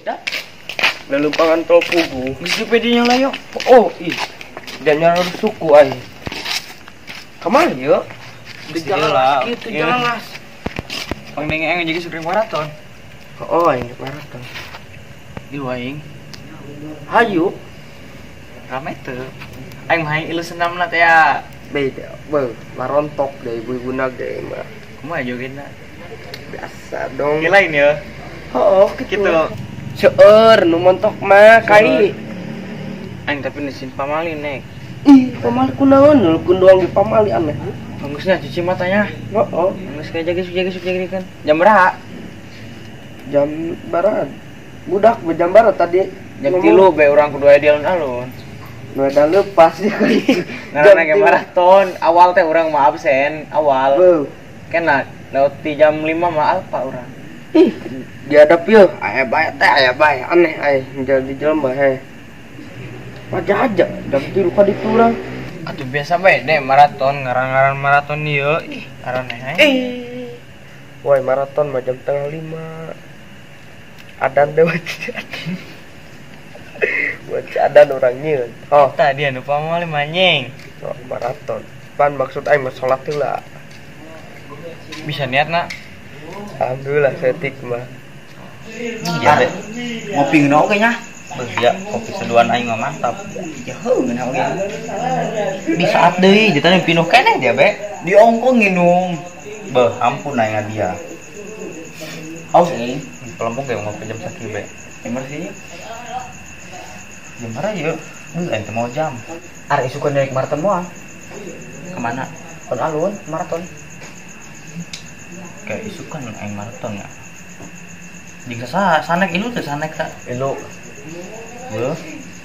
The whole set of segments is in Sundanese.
Dah. Lelempangan tol pugu. Geus PD-nya lah yuk. Oh, ih. Dan nyaror suku ai. Kamana yeuh? Di jalan kitu jelas. Pang neng aing jadi supir maraton. Oh, aing maraton. Ilu aing. Hayu. Rame teu. Aing mah ilu senamna teh ya. Beda, beuh, marontok deh ibu-ibuna ge mah. Kumaha jogetna? Biasa dong. Lain ya. Oh, kitu. Seueur nu montok mah kai. Aing tapi nesin pamali nek. Ih, pamali kunaon? Nu doang di pamali aneh. Bagusnya cuci matanya. Heeh. Geus kayak jaga kan. Jam berapa? Jam barat. Budak jam barat tadi. Jam 3 bae urang kudu aya di alun-alun. Nu ada lepas ya. Ngaranna ge maraton, awal teh urang mah absen awal. Beuh. Kena lewat di jam 5 mah alpa urang. Ih, dihadap yeuh, aya bae teh aya bae aneh ai jadi jelema heh. Wajah aja jam 3 ka ditu urang. Atuh biasa bae deh maraton, ngaran-ngaran maraton ieu. Ih, araneh ai. Eh. Woi, maraton mah jam 4:30. Adan deh wajah. Wajah adan urang nyieun. Oh, tadi anu pamali manyeng. Oh, maraton. Pan maksud aing mah salat heula. Bisa niat nak? Alhamdulillah setik mah. Iya, ngopi ngeuna oge nya. Beuh ya, kopi seduhan aing mah mantap. Ya heuh ngeuna oge. Di saat deui ditanya pinuh keneh dia be. Diongkong nginum. Beuh, ampun aing dia. Haus aing. Pelempung ge ngopi jam sakieu be. Emersi. Jam berapa ieu? Beuh aing teh mau jam. Arek isukan naik maraton moal. Kemana? Alun-alun maraton. Kayak isukan aing maraton ya. Jeung saha sanek ilu teh sanek ta? Ilu. Beuh,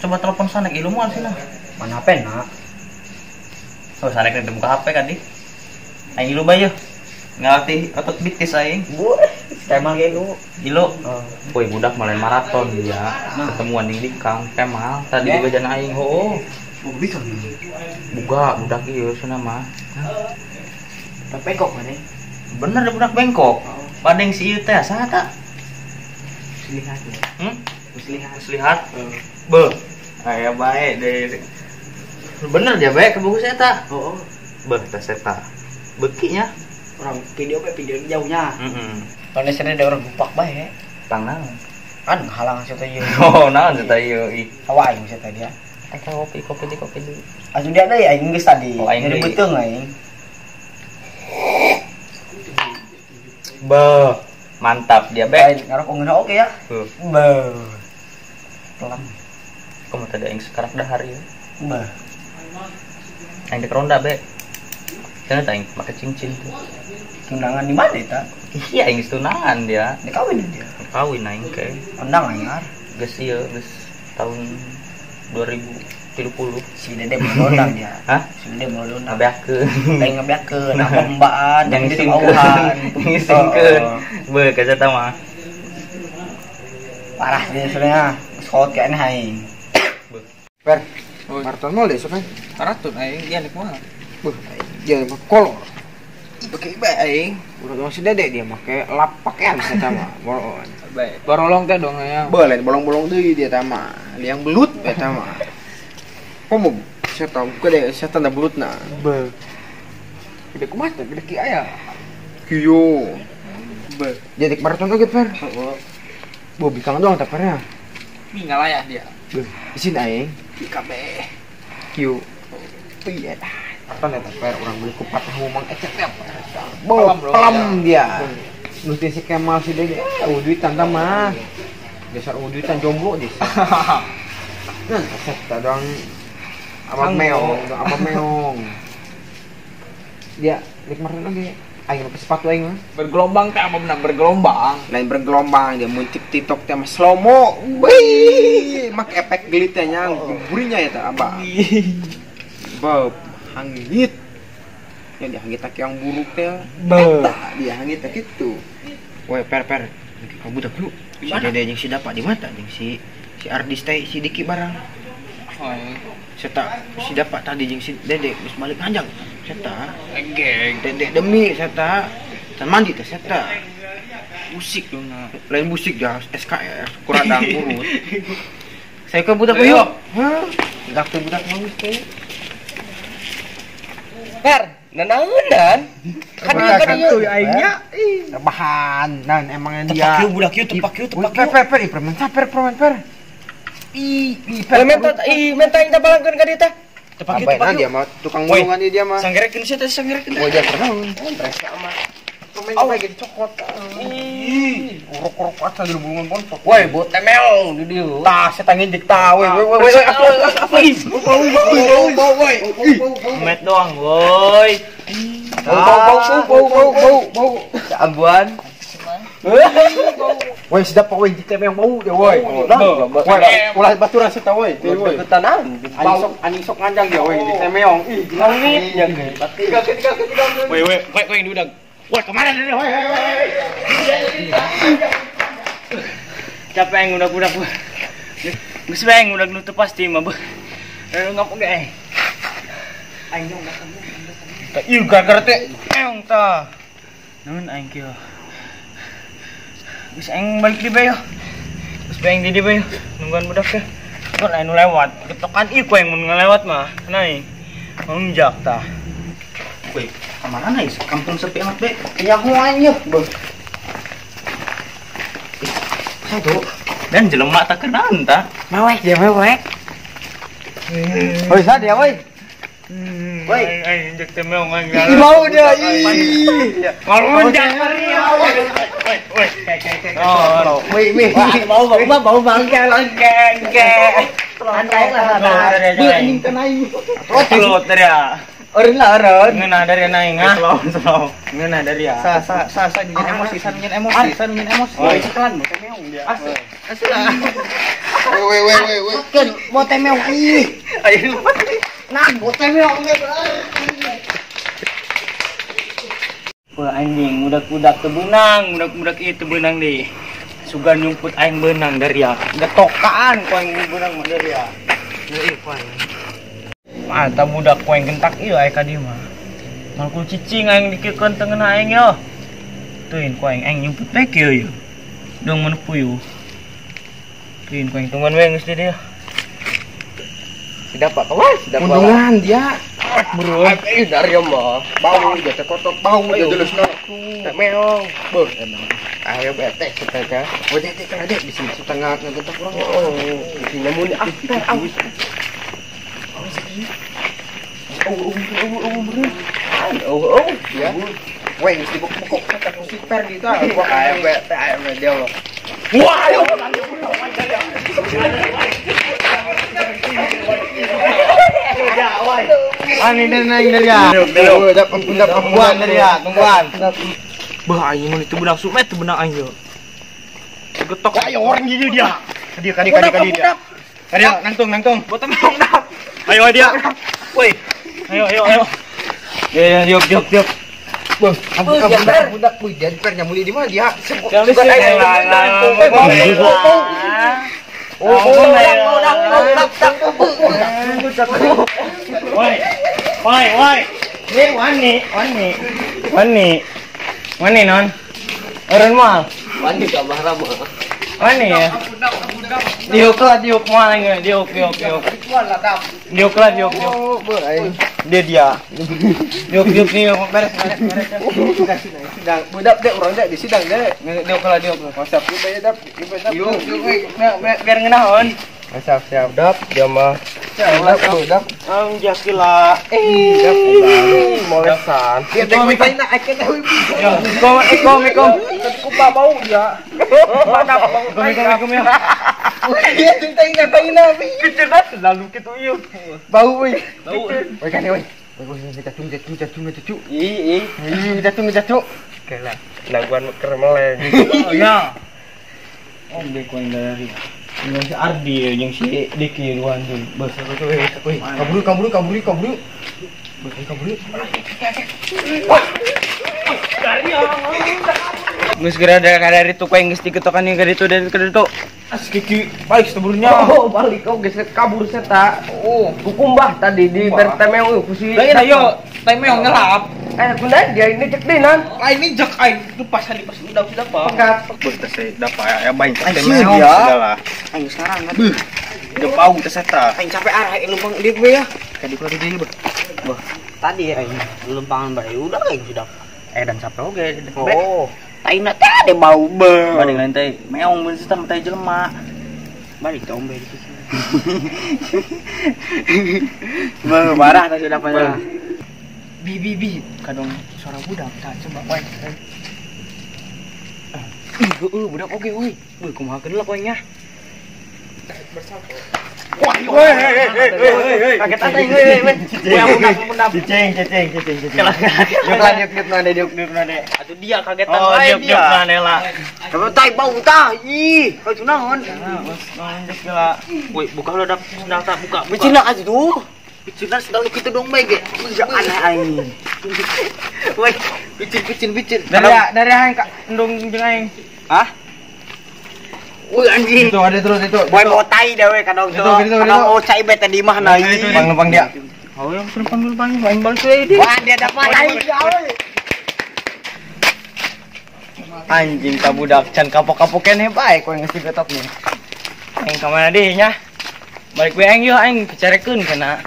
coba telepon sanek ilu moal sih lah. Mana HP nak? Oh, sanek teh buka HP kan di. Aing ilu bae yeuh. Ngalatih otot betis aing. Buh, Kemal ge ilu. Ilu. Oh. Woi, budak malah maraton dia. Ketemuan di Bikang, Kemal. Tadi juga jana aing heuh. Oh, Bikang. Buka budak ieu cenah mah. Budak bengkok mana? Bener budak bengkok. Padeng si ieu teh saha ta? Muslihat. Muslihat. Muslihat. Beuh, aya bae deh. Bener dia bae kebukus eta. Heeh. Beuh, teh eta. Beuki nya. Orang video bae video jauhnya. Heeh. Lamun sene ada orang gupak bae. Tang naon? Kan halang sia teh ieu. Oh, naon sia teh ieu ih. Hawa aing sia teh dia. Eta kopi kopi di kopi di. Atuh dia deui aing geus tadi. Oh, aing jadi beuteung aing. Beuh, mantap dia be. Aing ngarokok ngeunah oge ya. Beuh. Pelan. Kamu tadi aing sekarak dahar ieu. Beuh. Aing dek ronda be. Ternyata aing make cincin tuh. Tunangan di mana eta? Iya aing geus tunangan dia. Dia kawin dia. Kawin aing ke. Ondang aing ar. Geus ieu geus tahun 2030. Si Dede mau ondang dia. Hah? Si Dede mau ondang. Ngabeakeun. Aing ngabeakeun, apa mbaan, yang ngisingkeun. Ngisingkeun. Beuh ka eta mah. Parah dia sebenarnya. Sekolah kayaknya aing. Per. Maraton mall deh sok. Maraton aing dia nek moal. Beuh, dia mah kolor. Pakai bae aing. Urang si Dede dia make lap pakaian eta mah. Bae. Barolong teh dong aya. Beuh, lain bolong-bolong deui dia teh mah. Liang belut eta mah. Komo saya tahu gede saya tanda belutna. Beuh. Gede kumaha teh gede ki aya. Kieu. Beuh. Jadi maraton oge per. Heeh. Beuh bikang doang teh pernya. Ih ngalayah dia. Beuh, isin aing. Kabeh. Kieu. Iya tah. Maraton eta per urang beli kupat tahu Mang Ecep teh. Beuh, pelam dia. Nu teh si Kemal si Dede, duitan tah mah. Dasar duitan jomblo deh. Nah, set doang apa meong, apa meong. Dia nek maraton oge. Aing pakai sepatu aing mah. Bergelombang teh apa benar bergelombang? Lain bergelombang dia muncik TikTok teh mah slow-mo. Wih, mak efek gelitnya nya burinya ya teh abah. Beuh, hangit. Ya dia hangit tak yang buruk teh. Eta dia hangit teh kitu. Woi, per. Kamu budak lu. Si Dede jeung si Dapa di mata jeung si Ardis teh si Diki barang. Oh. Seta si Dapa tadi jeung si Dede geus balik hanjang. Seta. Geng. Dede demi seta. Can mandi teh seta. Musik dong. Lain musik ya, SKR, kuradang urut. Saya ke budak yuk. Hah? Budak teh budak manis teh. Per, nanaonan. Kan kan aingnya. Rebahan, dan emangnya dia. Tepak yuk budak yuk, tepak yuk, tepak yuk. Per, per, per, per, per, per. Ih, per. Menta aing tabalangkeun ka dieu teh. Tepak yuk, tepak yuk. Dia mah tukang mulungan dia mah. Sanggerekeun sia teh sanggerekeun. Oh, dia pernah. Presa mah. Pemain lagi dicokot. Ih, uruk-uruk aja di bulungan bontok. Woi, bot temeong di dieu. Tah, saya tangin dik tah, woi, woi, woi, apa? Bau, bau, bau, woi. Met doang, woi. Bau, bau, bau, bau, bau, bau. Ambuan. Woi, sedap woi, dik temeong bau dia, woi. Woi, ulah baturan saya woi. Deketan. Ani sok nganjang dia, woi, dik temeong. Ih, langit nya ge. Woi, woi, woi, woi, diudag. Wah, kemana ini? Woi, woi, woi. Capek yang udah-udah. Geus bae yang udah nutup pasti mah, beuh. Ngap ge. Aing nyong datang. Ieu gara-gara teh eong tah. Naon aing kieu? Geus aing balik di bae yo. Geus bae aing di bae yo. Nungguan budak teh. Kan aing nu lewat, getokan ieu ku aing mun ngelewat mah. Naik. Mengjak tah. Woi, kemana nih? Kampung sepi amat be. Nyaho aing yeuh, beuh. Satu. Dan jelema tak kenal tah. Mewek dia mewek. Woi, sa dia woi. Woi, aing injek teh meong aing. Bau dia. Ih. Ngalunjak. Woi, woi. Oh, woi, woi. Bau bau bau bangke langke. Santai lah. Anjing tenai. Telur ya. Eureun lah eureun. Ngeunah dari aing ah. Slow, slow. Ngeunah dari ya. Sa sa sa sa nyen emosi, sa nyen emosi, sa nyen emosi. Oh, iklan mau temeong dia. Asli. Asli. Woi woi woi woi woi. Keun mau temeong ih. Ayo lupa. Nah, mau temeong ge. Wah anjing, budak-budak teu beunang, budak-budak ieu teu beunang deui. Sugan nyumput aing beunang dari ya. Getokaan ku aing beunang mah dari ya. Deui ku aing. Mata budak ku aing gentak ieu aya ka dieu mah. Malkul cicing aing dikiekeun teu ngeunah aing yo. Teuing ku aing aing nyumput bae kieu yeuh. Dong mun puyuh. Teuing ku aing tungguan we geus di dieu. Sudah Pak, kawan, sudah Pak. Mundungan dia. Bro, dari mah. Bau dia teh kotok, bau dia jelasna. Meong. Beuh, emang. Ayo bete setengah. Woi, teh kan ada di sini setengah ngegentak urang. Oh, di nyamun ah, awas. Oh, oh, oh, oh, oh, ya. Woi, geus dibekuk-bekuk kata ku si per gitu. Ayo bete, ayo dia mah. Wah, ayo. Ani dan aing dari ya. Tungguan dari ya, tungguan. Bah aing mun itu benang sumet teu benang aing yo. Getok ayo orang gini dia. Kadi kadi kadi kadi dia. Kadi nangtung nangtung. Botem dong dah. Ayo dia. Woi. Ayo ayo ayo. Ya ya diok diok diok. Beuh, budak budak budak per nyamuli di mana dia? Oh, woi, woi, woi. Ini wani, wani. Wani. Wani non. Eureun moal. Wani ka mahram. Wani ya. Diuk lah, diuk moal aing, diuk, diuk, diuk. Diuk lah, diuk, diuk. Dia dia. Diuk, diuk nih, beres, beres, beres. Sidang, budak dek urang dek di sidang dek. Diuk lah, diuk. Siap, yuk bae dap, yuk bae dap. Yuk, yuk, biar ngeunaheun. Siap, siap, dap, dia mah. Siap, dap. Jakila. Eh, molesan. Dia teh minta eke teh. Kom, kom, kom. Ku bau dia. Mana bau? Kom, kom, kom ya. Dia teh ina teh ina. Kitu dah selalu kitu ieu. Bau euy. Bau. Woi kan woi. Woi woi cacung cacung cacung cacung. Ih, ih. Cacung cacung. Kela, nangguan keur meleng. Ya. Om deh ku dari. Yang si Ardi yang si Diki duan tuh. Bos, woi, kabur kabur kabur kabur. Bos, kabur. Geus geura dari itu ku geus diketokan ieu ka ditu dari ka ditu. As kiki balik sebenarnya. Oh, balik kau geus kabur seta. Oh, kukumbah tadi di bertemeu ku si. Lain ayo. Tai meong ngelap. Bunda dia ini cek deh nan. Ini jak aing itu pas di pas udah sudah apa? Pekat. Beuh teh dapat aya bae teh meong segala. Aing sekarang kan. Beuh. Udah bau teh eta. Aing capek arah lempang dia gue ya. Kadi keluar deui beuh. Beuh. Tadi aing lempangan bae udah aing sudah. Dan capek oge. Oh. Taina teh ada bau beuh. Balik lain teh meong beun sistem teh jelema. Balik tombe di situ. Beuh parah teh sudah parah. Bi bi bi kadang suara budak tah coba wae. Ih heueuh budak oge euy. Beuh kumaha keun lah koe nya. Wah, hei. Kaget aing euy euy. Budak. Cicing. Kalah diuk nade diuk nade. Atuh dia kagetan wae dia. Diuk nade lah. Kamu tai bau tah. Ih, kau naon? Naon geus geula. Woi, buka heula dak sendal tah buka. Bicina aja tuh. Bicina sendal kitu dong bae ge. Aneh aing. Woi, bicin. Dari aing ka endung jeung aing. Hah? Woi anjing. Itu ada terus itu. Woi mau tai dah we kadang tuh. Kadang mau cai bete di mah na ieu. Lempang dia. Oh, yang lempang aing balik we dia. Wah, dia dapat tai euy. Anjing ka budak can kapok-kapok keneh bae kowe geus dibetok nih. Aing ka mana deui nya? Balik we aing yeuh aing picarekeun kana.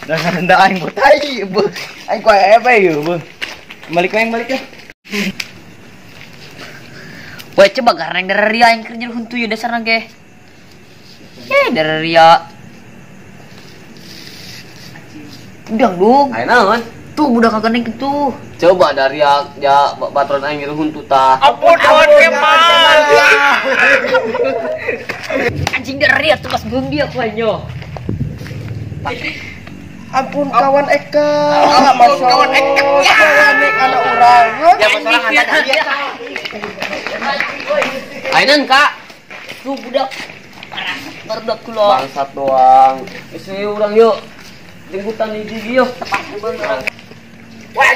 Dasar denda aing beuh tai beuh. Aing koe aya bae yeuh beuh. Balik we aing balik ya. Woi coba gareng dari ria yang kerja huntu ya dasarna ge. Dari ria. Udah dong. Ayo naon? Tuh budak kagak gitu. Coba dari ya patron aing ngiru huntu tah. Ampun kawan Kemal. Anjing dari ria tuh pas belum dia kuanyo. Ampun kawan Eka. Ampun kawan Eka. Kawan anak urang. Ya masalah hantar dia. Ainan kak. Tuh budak. Parah barudak kula. Bangsat doang. Geus urang yuk. Jemputan di gigi yuk. Tepat bener. Wah,